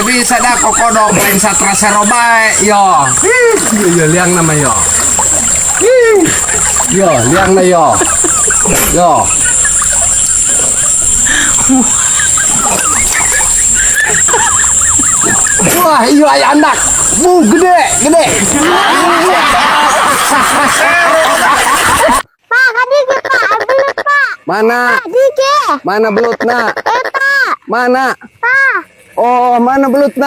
Bisa dah kokodok lain satra sero bae yo. Ih, yo liang nama yo. Ih. Yo, liang na yo. Yo. Wah, iyo aya anak. Bu, gede, gede. Pak, kadike Pak, belut Pak. Mana? Kadike. Mana belutna? Eta. Mana? Pak. Oh, mana belutna?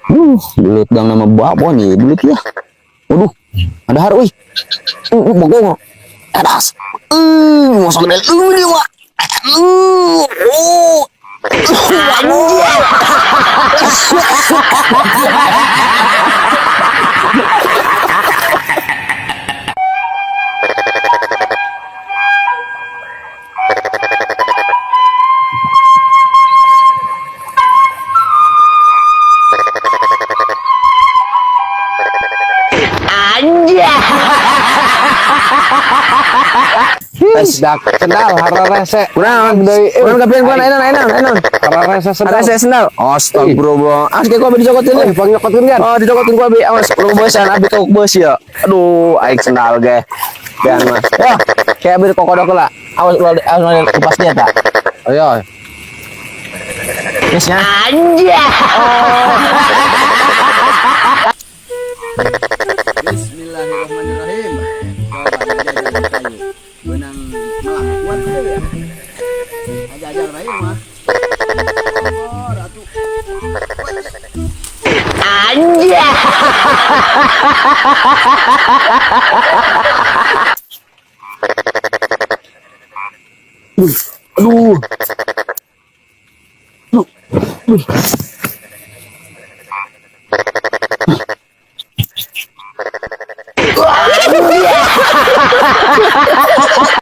Duh, belut dang nama babon nih, belut ya. Waduh, ada har euy. Bagong. Adas. Masuk gede. Dia mah. Oh. Dak sendal hararese. Kunaon? Deui. Kunaon kapian kunaon ayeuna ayeuna ayeuna. Hararese sendal. Ada saya sendal. Astagfirullah. Awas kayak ku abi dicokotin Oh, deh. bang nyokotin kan? Oh, dicokotin ku abi. Awas, lu beusan abi kau beus ya. Aduh, aing sendal ge. Pian mah. Ya, kayak abi kokodok lah. Awas ulah awas ulah lepas dia tak. Ayo. Geus nya. Bismillahirrahmanirrahim. Benang malah kuat ya. Aja-aja bae mah. Oh, ratu. Aduh.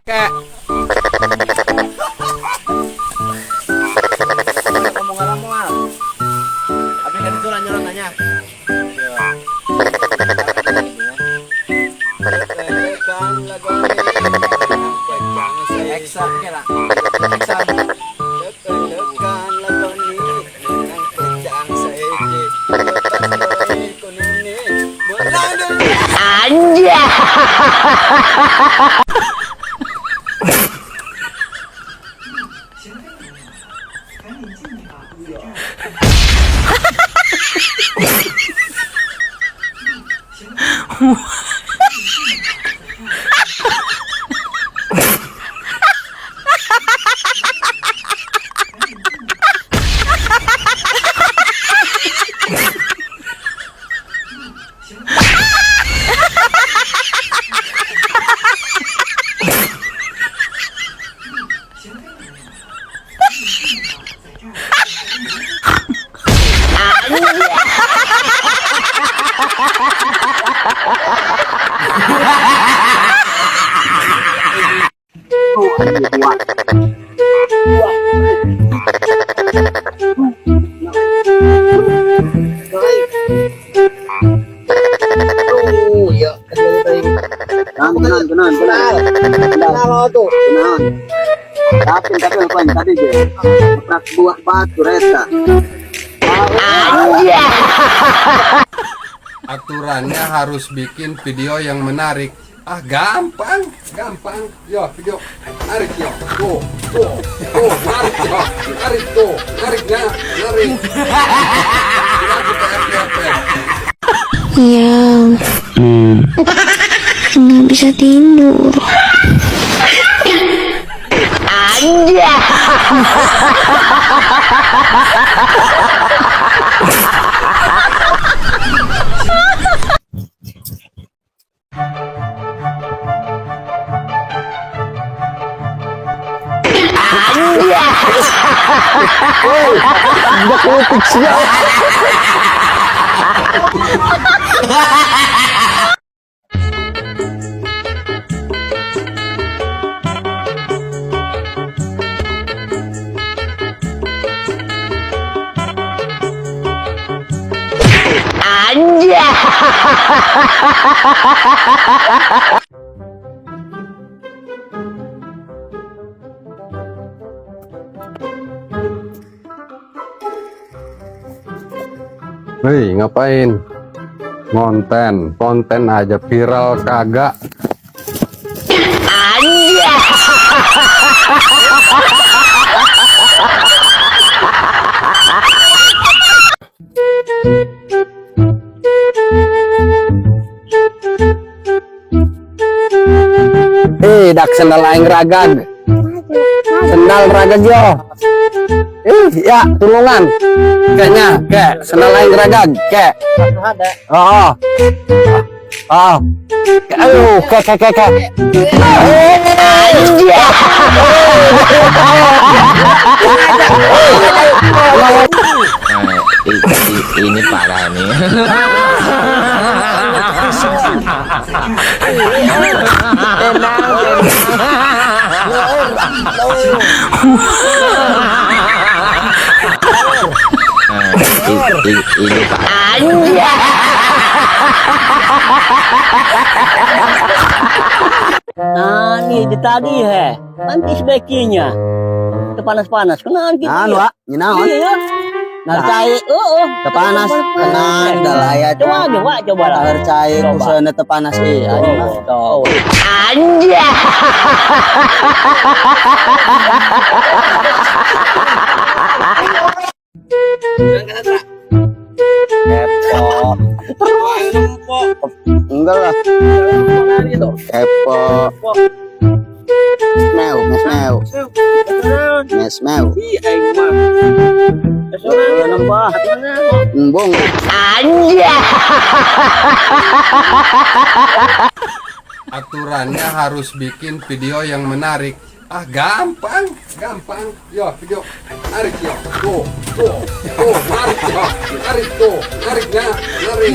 Kayak Ngomong moal. Abi kan itu lanjut nanya. Eksa kira. Eksa. Aturannya harus bikin video yang menarik. Ah, gampang, gampang. Yo, video narik yo. Tuh, tuh, tuh, narik yo. Narik tuh, nariknya, narik. Kita FYP. Iya. Nggak bisa tidur. Hei, ngapain? Ngonten, konten aja viral kagak. Eh, dak sendal aing ragag. Sendal ragag yo. Ih, ya, tulungan. Kayaknya, kek, sendal aing ragag, kek. Oh. Oh. Aduh, kek kek kek kek. Ini parah nih. Ini parah. Nah, nih di tadi he. Nanti sebaiknya. Terpanas-panas. Kenaan gitu. Anu, ya. ah, nyinaon? Iya. Nah, cai. Oh, oh. Tepanas. Tenang, dah lah ya. Coba coba coba lah. Air cai Coba. kusana tepanas eh. Aing mah. Oh. Kepo. Enggak lah. Kepo. Meu, mes meu. Mes meu. Nambah. Embung. Aturannya harus bikin video yang menarik. Ah, gampang, gampang. Yo, video tarik yo. Tuh, tuh, tuh, tarik yo. Tarik tuh, tariknya, tarik.